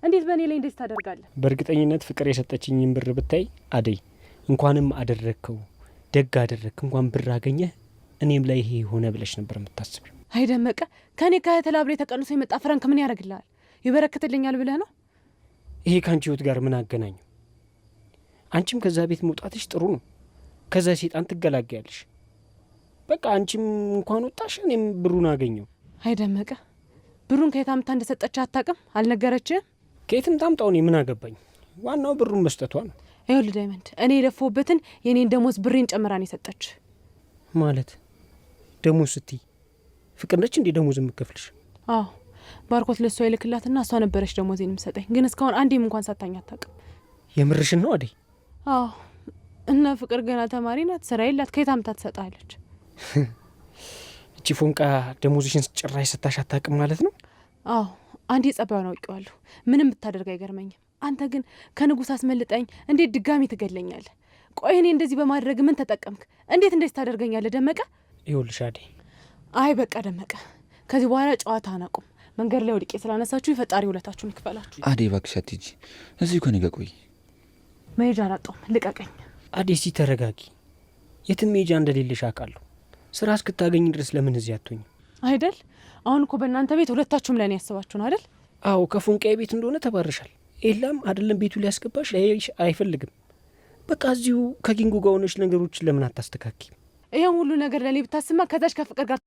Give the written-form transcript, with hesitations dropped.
እንዴት በእኔ ላይ እንደዚህ ታደርጋለህ? በእርግጠኝነት ፍቅር የሰጠችኝን ብር ብታይ አደይ፣ እንኳንም አደረግከው፣ ደግ አደረግክ፣ እንኳን ብር አገኘህ፣ እኔም ላይ ይሄ ሆነ ብለሽ ነበር የምታስቢው። አይ ደመቀ፣ ከእኔ ከእህትህ ተቀንሶ የመጣ ፍራንክ ምን ያደርግልሃል? ይበረክትልኛል ብለህ ነው? ይሄ ከአንቺ ህይወት ጋር ምን አገናኘው? አንቺም ከዛ ቤት መውጣትሽ ጥሩ ነው። ከዛ ሴጣን ትገላገያለሽ። በቃ አንቺም እንኳን ወጣሽ፣ እኔም ብሩን አገኘው። አይ ደመቀ፣ ብሩን ከየት አምጥታ እንደሰጠች አታውቅም? አልነገረችህም? ከየትም ታምጣው እኔ ምን አገባኝ? ዋናው ብሩን መስጠቷ ነው። ይኸውልህ ዳይመንድ፣ እኔ የለፋሁበትን የእኔን ደሞዝ ብሬን ጨምራ ነው የሰጠች። ማለት ደሞዝ ስትይ ፍቅር ነች እንዴ ደሞዝ የምከፍልሽ? አዎ፣ ባርኮት ለእሷ ይልክላትና እሷ ነበረች ደሞዜን የምሰጠኝ። ግን እስካሁን አንዴም እንኳን ሳታኝ አታውቅም። የምርሽን ነው አደይ? አዎ። እና ፍቅር ገና ተማሪ ናት፣ ስራ የላት፣ ከየት አምጥታ ትሰጣለች? እቺ ፎንቃ ደሞዝሽን ጭራሽ ሰታሽ አታውቅም ማለት ነው? አዎ፣ አንዴ ጸባዩን አውቄዋለሁ። ምንም ብታደርግ አይገርመኝም። አንተ ግን ከንጉስ አስመልጠኝ እንዴት ድጋሚ ትገድለኛለህ? ቆይ እኔ እንደዚህ በማድረግ ምን ተጠቀምክ? እንዴት እንደዚህ ታደርገኛለህ ደመቀ? ይኸውልሽ አደይ። አይ በቃ ደመቀ፣ ከዚህ በኋላ ጨዋታ አናቁም። መንገድ ላይ ወድቄ ስላነሳችሁ የፈጣሪ ውለታችሁን ይክፈላችሁ። አደይ እባክሽ አትሂጂ፣ እዚሁ ከእኔ ጋር ቆይ። መሄጃ አላጣሁም፣ ልቀቀኝ። አደይ እስቲ ተረጋጊ። የትም መሄጃ እንደሌለሽ አውቃለሁ። ስራ እስክታገኝ ድረስ ለምን እዚህ አትሆኝም? አይደል? አሁን እኮ በእናንተ ቤት ሁለታችሁም ለእኔ ያስባችሁ ነው አይደል? አዎ፣ ከፎንቃዬ ቤት እንደሆነ ተባርሻል። ኤላም አይደለም ቤቱ ሊያስገባሽ ሊያይሽ አይፈልግም። በቃ እዚሁ ከኪንጉ ጋር ሆነሽ ነገሮችን ለምን አታስተካኪም? ይሄን ሁሉ ነገር ለእኔ ብታስማ ከዛች ከፍቅር ጋር